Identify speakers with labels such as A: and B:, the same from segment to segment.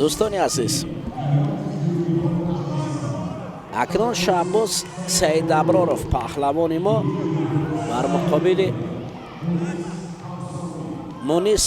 A: Дӯстони азиз, акнун Шаҳбоз Саидаброров, паҳлавони мо, бар муқобили Мунис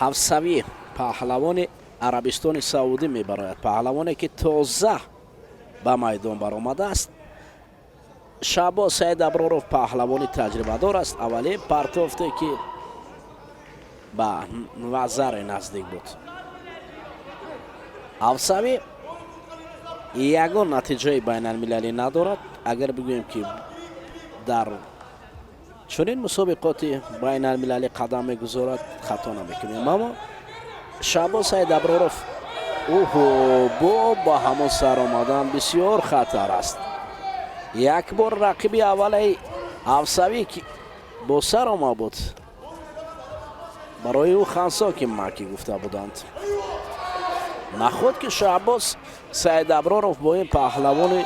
A: Ҳавсавӣ, паҳлавони Арабистони Саудӣ, мебарояд. Паҳлавоне, ки тоза ба майдон баромадааст. Шаҳбоз Саидаброров паҳлавони таҷрибадор аст. Аввалин партофте, ки ба вазаре наздик буд. Ҳавсавӣ ягон натиҷаи байналмилалӣ надорад. Агар бигӯем, ки дар чунин мусобиқоти байналмилалӣ қадам мегузорад, хато намекунем. Аммо Шаҳбоз Саидаброров, уҳу, бо ба ҳамон сар омадан бисёр хатар аст. Як бор рақиби аввалаи Ҳавсавӣ бо сар ома буд, барои ӯ хансоки маки гуфта буданд. Наход ки Шаҳбоз Саидаброров бо ин паҳлавони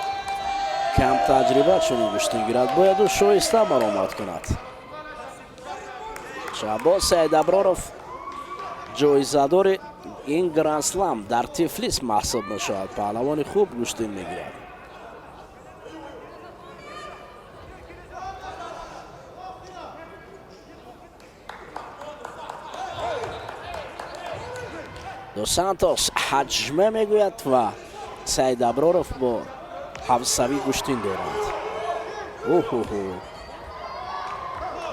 A: камтаҷриба чунин гӯштин гирад, бояд ӯ шоиста баромад кунад. Шаҳбоз Саидаброров ҷоизадори ин Грандслам дар Тифлис маҳсуб мешавад. Паҳлавони хуб гӯштин мегирад. До Сантос ҳаҷма мегӯяд ва Саидаброров бо Ҳавсавӣ гӯштин доранд. Уҳуҳу,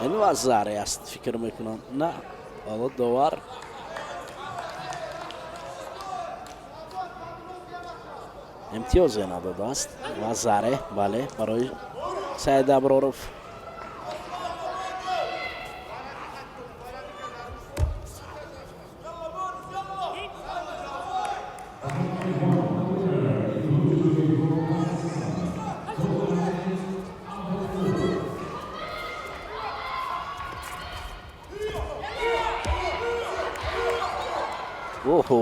A: ин вазаре аст, фикр мекунам. На, ҳоло довар имтиёзе надодааст. Вазаре, бале, барои Саидаброров. Оҳо,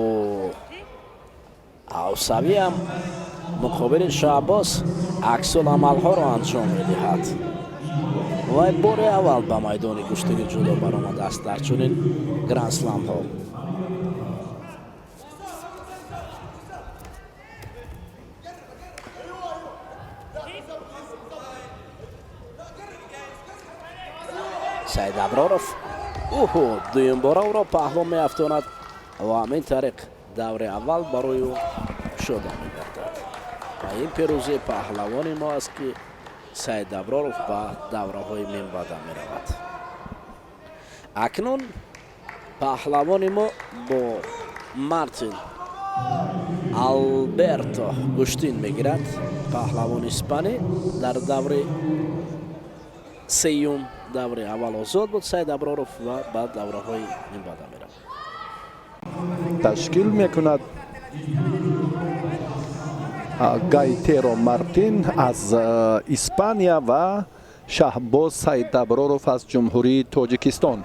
A: Ҳавсавиам муқобили Шаҳбоз аксуламалҳоро анҷом медиҳад. Вай бори аввал ба майдони гӯштини ҷудо баромадааст дар чунин грандсламҳо. Саидаброров, уҳу, дуюмбора ӯро паҳлӯ меафтонад ва ҳамин тариқ даври аввал барои ӯ кушода мегардад ва ин пирӯзии паҳлавони мо аст, ки Саидаброров ба давраҳои минбаъда меравад. Акнун паҳлавони мо бо Мартин Алберто гӯштин мегирад, паҳлавони испанӣ дар даври сеюм. Даври аввал озод буд Саидаброров ва ба давраҳои минбаъда меравад.
B: Ташкил мекунад Гайтеро Мартин аз Испания ва Шаҳбоз Саидаброров аз Ҷумҳурии Тоҷикистон.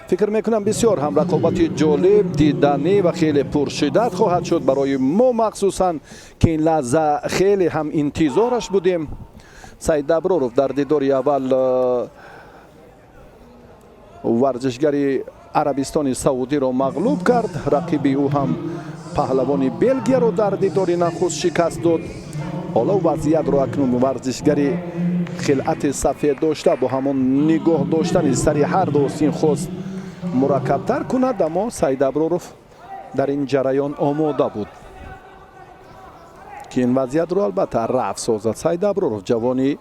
B: Фикр мекунам, бисёр ҳам рақобати ҷолиб, диданӣ ва хеле пуршиддат хоҳад шуд барои мо, махсусан ки ин лаҳза хеле ҳам интизораш будем. Саидаброров дар дидори аввал варзишгари Арабистони Саудиро мағлуб кард. Рақиби ӯ ҳам паҳлавони Белгияро дар дидори нахуст шикаст дод. Ҳоло вазъиятро акнун варзишгари хилъати сафед дошта бо ҳамон нигоҳ доштани сари ҳар ду остин хост мураккабтар кунад, аммо Саидаброров дар ин ҷараён омода буд, ки ин вазъиятро албатта рафт созад. Саидаброров, ҷавони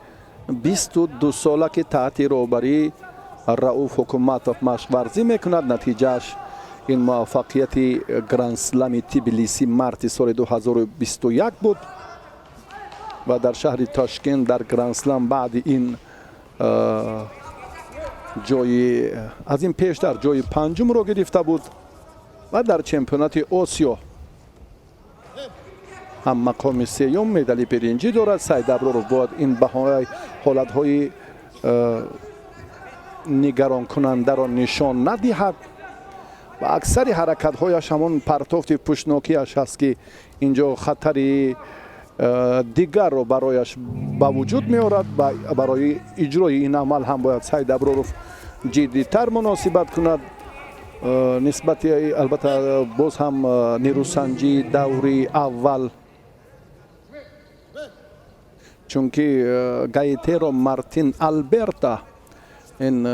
B: 22 сола, ки таҳти роҳбарии Рауф Ҳукуматов машқварзӣ мекунад, натиҷааш ин муваффақияти Грандслами Тбилиси марти соли 2021 буд ва дар шаҳри Тошкент дар Грандслам баъди ин ҷои аз ин пештар ҷои панҷумро гирифта буд ва дар чемпионати Осиё ҳам мақоми сеюм, медали биринҷӣ дорад. Саидаброров бояд ин баҳои ҳолатҳои нигаронкунандаро нишон надиҳад ва аксари ҳаракатҳояш ҳамон партофти пуштнокиаш аст, ки инҷо хатари дигарро барояш ба вуҷуд меорад ва барои иҷрои ин амал ҳам бояд Саидаброров ҷиддитар муносибат кунад. Нисбати, албатта, боз ҳам нерӯсанҷии даври аввал, чунки Гайтеро Мартин Алберта, ин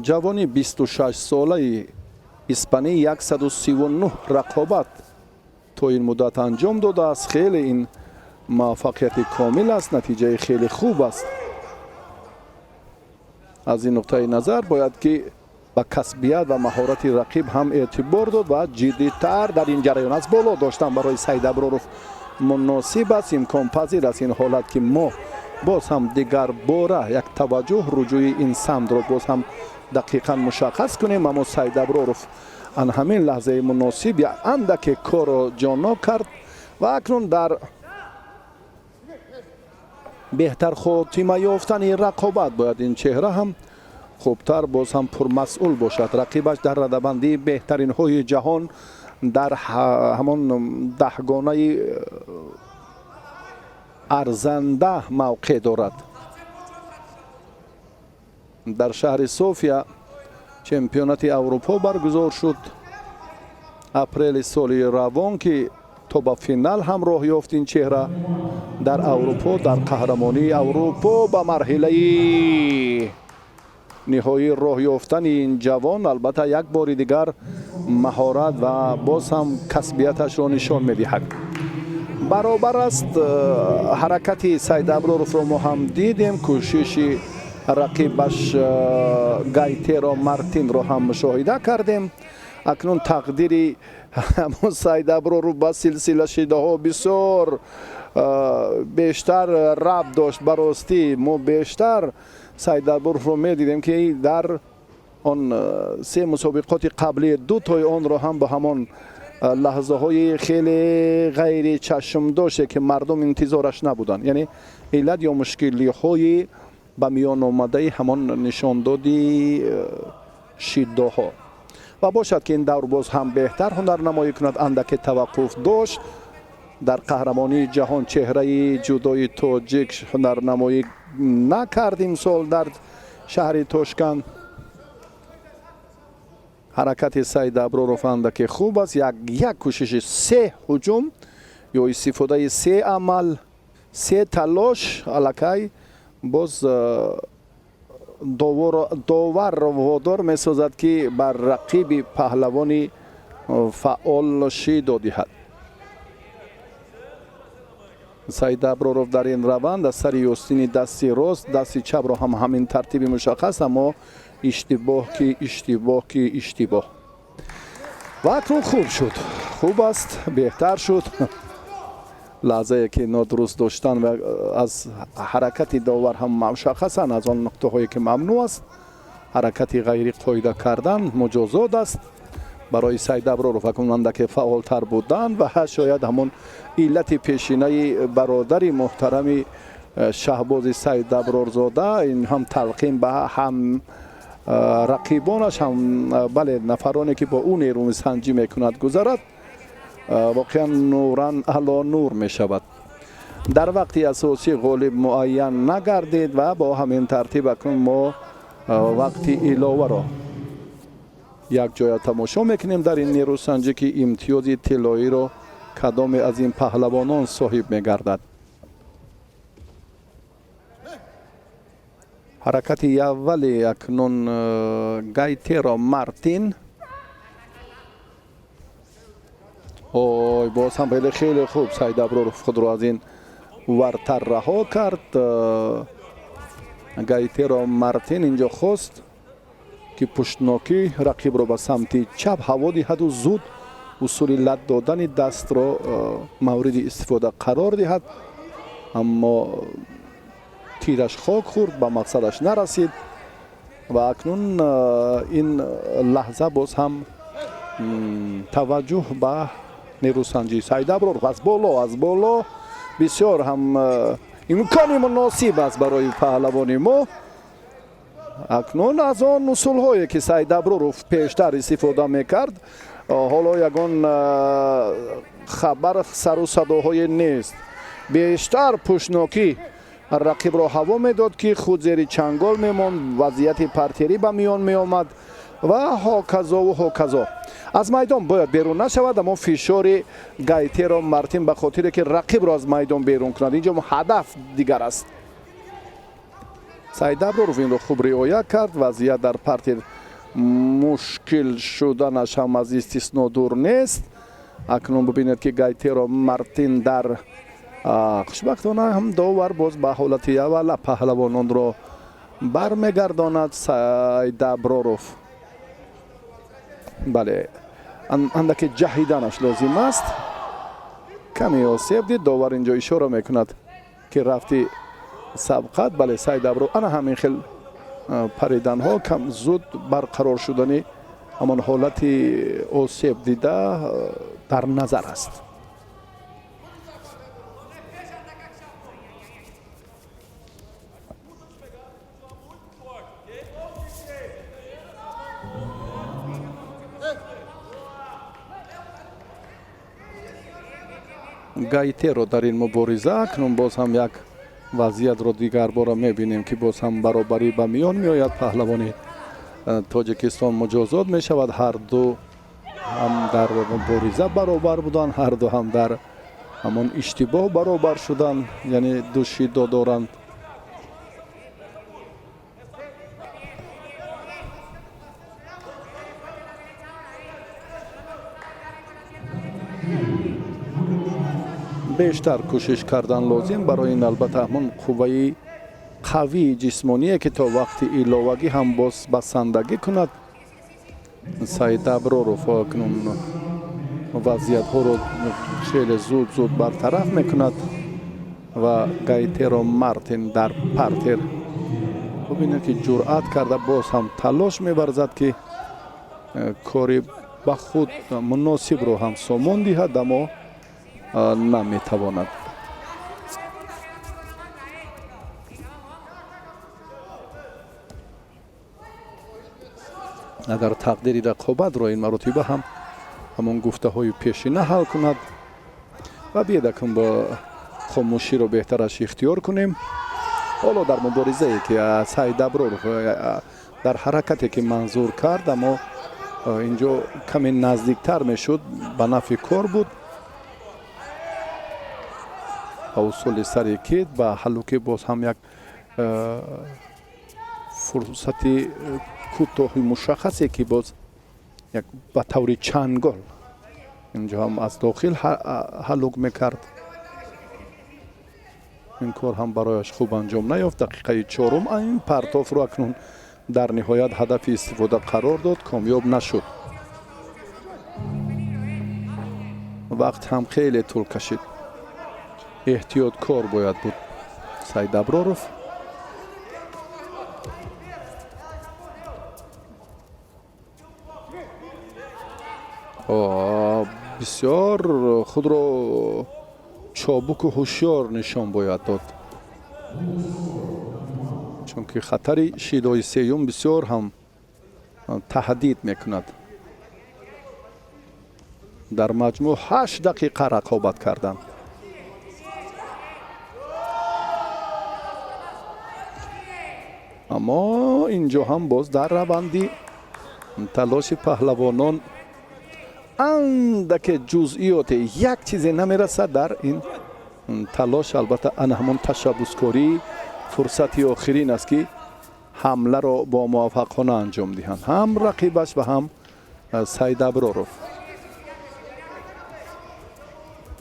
B: ҷавони 26-солаи испанӣ, 139 рақобат то ин муддат анҷом додааст. Хеле ин муваффақияти комил аст, натиҷаи хеле хуб аст. Аз ин нуқтаи назар бояд ки ба касбият ва маҳорати рақиб ҳам эътибор дод ва ҷиддитар дар ин ҷараён аз боло доштан барои Саидаброров муносиб аст. Имконпазир аст ин ҳолат, ки мо боз ҳам дигарбора як таваҷҷӯҳ, руҷӯи ин самтро боз ҳам дақиқан мушаххас кунем. Аммо Саидаброров ан ҳамин лаҳзаи муносиб як андаке корро ҷоннок кард ва акнун дар беҳтар хотима ёфтани рақобат бояд ин чеҳра ҳам хубтар, боз ҳам пурмасъул бошад. Рақибаш дар радабандии беҳтаринҳои ҷаҳон дар ҳамон даҳгонаи арзанда мавқеъ дорад. Дар шаҳри София чемпионати Аврупо баргузор шуд апрели соли равон, ки то ба финал ҳам роҳ ёфт ин чеҳра дар Аврупо, дар қаҳрамонии Аврупо. Ба марҳилаи ниҳоӣ роҳ ёфтани ин ҷавон, албатта, як бори дигар маҳорат ва боз ҳам касбияташро нишон медиҳад. Баробар аст. Ҳаракати Саидаброровро мо ҳам дидем, кӯшиши рақибаш Гайтеро Мартинро ҳам мушоҳида кардем. Акнун тақдири ҳамон Саидаброров ба силсилашидаҳо бисёр бештар рабт дошт. Ба ростӣ, мо бештар Саидаброровро медидем, ки дар он се мусобиқоти қаблӣ ду тои онро ҳам ба ҳамон лаҳзаҳои хеле ғайричашмдоше, ки мардум интизораш набуданд, яъне иллат ё мушкилиҳои ба миён омадаи ҳамон нишондоди шиддоҳо. Ва бошад, ки ин давр боз ҳам беҳтар ҳунарнамоӣ кунад. Андаке таваққуф дошт. Дар қаҳрамонии ҷаҳон чеҳраи ҷудои тоҷик ҳунарнамоӣ накард имсол дар шаҳри Тошканд. Ҳаракати Саидаброров андаке хуб аст. Як кӯшиши се ҳуҷум ё истифодаи се амал, се талош, аллакай боз доварро водор месозад, ки бар рақиби паҳлавони фаъол шидо диҳад. Саидаброров дар ин раванд аз сари ёстини дасти рост, дасти чапро ҳам ҳамин тартиби мушаххас, аммо иштибоҳ ки иштибоҳ ки иштибоҳ. Ва акнун хуб шуд, хуб аст, беҳтар шуд. Лаҳзае ки нодуруст доштан ва аз ҳаракати довар ҳам мушаххасан аз он нуқтаҳое, ки мамнӯъ аст, ҳаракати ғайриқоида кардан муҷозот аст. Барои Саидаброров акнун андаке фаъолтар будан ва шояд ҳамон иллати пешинаи бародари муҳтарами Шаҳбози Саидаброрзода, ин ҳам талқин ба ҳам рақибонаш, ҳам, бале, нафароне, ки бо ӯ нерӯсанҷӣ мекунад, гузарад, воқеан нуран ало нур мешавад. Дар вақти асосӣ ғолиб муайян нагардид ва бо ҳамин тартиб акнун мо вақти иловаро якҷоя тамошо мекунем дар ин нерӯсанҷӣ, ки имтиёзи тиллоиро кадоме аз ин паҳлавонон соҳиб мегардад. Ҳаракати аввали акнун Гайтеро Мартин. Ой, боз ҳам хеле хеле хуб Саидаброров худро аз ин вартар раҳо кард. Гайтеро Мартин инҷо хост, ки пуштнокӣ рақибро ба самти чап ҳаво диҳаду зуд усули лат додани дастро мавриди истифода қарор диҳад, аммо тираш хок хӯрд, ба мақсадаш нарасид. Ва акнун ин лаҳза боз ҳам таваҷҷӯҳ ба нерӯсанҷӣ. Саидаброров аз боло, аз боло, бисёр ҳам имкони муносиб аст барои паҳлавони мо. Акнун аз он усулҳое, ки Саидаброров пештар истифода мекард, ҳоло ягон хабар, сару садоҳое нест. Бештар пӯшнокӣ рақибро ҳаво медод, ки худ зери чангол мемонд, вазъияти партерӣ ба миён меомад. Ва ҳоказову ҳоказо. Аз майдон бояд берун нашавад, аммо фишори Гайтеро Мартин ба хотире ки рақибро аз майдон берун кунад, инҷо ҳадаф дигар аст. Саидаброров инро хуб риоя кард. Вазъият дар партер мушкил шуданаш ҳам аз истисно дур нест. Акнун бибинед, ки Гайтеро Мартин дар хушбахтона ҳам довар боз ба ҳолати аввала паҳлавононро бармегардонад. Саидаброров, бале, андаке ҷаҳиданаш лозим аст, каме осеб дид. Довар инҷо ишора мекунад, ки рафти сабқат. Бале, Саидаброр ана ҳамин хел париданҳо, кам зуд барқарор шудани ҳамон ҳолати осеб дида дар назар аст. Гайтеро дар ин мубориза акнун боз ҳам як вазъиятро дигарбора мебинем, ки боз ҳам баробарӣ ба миён меояд. Паҳлавони Тоҷикистон муҷозот мешавад. Ҳар ду ҳам дар мубориза баробар буданд, ҳар ду ҳам дар ҳамон иштибоҳ баробар шуданд, яъне ду шидо доранд. Бештар кӯшиш кардан лозим барои ин, албатта, ҳамон қувваи қавии ҷисмоние, ки то вақти иловагӣ ҳам боз басандагӣ кунад. Саидаброров акнун вазъиятҳоро хеле зуд зуд бартараф мекунад ва Гайтеро Мартин дар партер, бубинед, ки ҷуръат карда боз ҳам талош меварзад, ки кори ба худ муносибро ҳам сомон диҳад, аммо наметавонад. Агар тақдири рақобатро ин маротиба ҳам ҳамон гуфтаҳои пешина ҳал кунад. Ва биед, акун бо хомӯширо беҳтараш ихтиёр кунем. Ҳоло дар муборизае ки Саидаброров дар ҳаракате ки манзур кард, аммо инҷо каме наздиктар мешуд, ба нафъи кор буд. Ба усули сари кит ба ҳаллуки боз ҳам як фурсати кӯтоҳи мушаххасе, ки боз як ба таври чангол инҷо ҳам аз дохил ҳаллук мекард, ин кор ҳам барояш хуб анҷом наёфт. Дақиқаи чорум ин партофро акнун дар ниҳоят ҳадафи истифода қарор дод, комёб нашуд. Вақт ҳам хеле тӯл кашид. Эҳтиёткор бояд буд Саидаброров. Бисёр худро чобуку ҳушёр нишон бояд дод, чунки хатари шидои сеюм бисёр ҳам таҳдид мекунад. Дар маҷмӯъ 8 дақиқа рақобат карданд. Аммо инҷо ҳам боз дар раванди талоши паҳлавонон андаке ҷузъиёте, як чизе намерасад дар ин талош. Албатта, ана ҳамон ташаббускории фурсати охирин аст, ки ҳамларо бо муваффақона анҷом диҳанд ҳам рақибаш ва ҳам Саидаброров.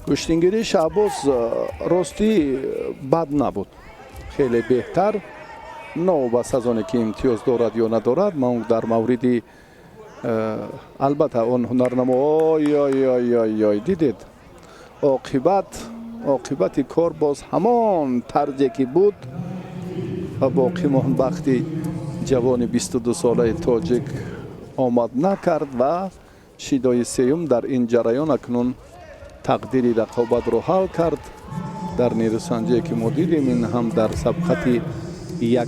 B: Гӯштингирии Шаҳбоз ростӣ бад набуд, хеле беҳтар, новобаста аз оне ки имтиёз дорад ё надорад. Ман дар мавриди, албатта, он ҳунарнамо, ой ой ой ой ой, дидед, оқибат, оқибати кор боз ҳамон тарзе ки буд ва боқӣ монд. Вақти ҷавони 22-солаи тоҷик омад накард ва шидои сеюм дар ин ҷараён акнун тақдири рақобатро ҳал кард. Дар нерӯсанҷие ки мо дидем, ин ҳам дар сабқати як.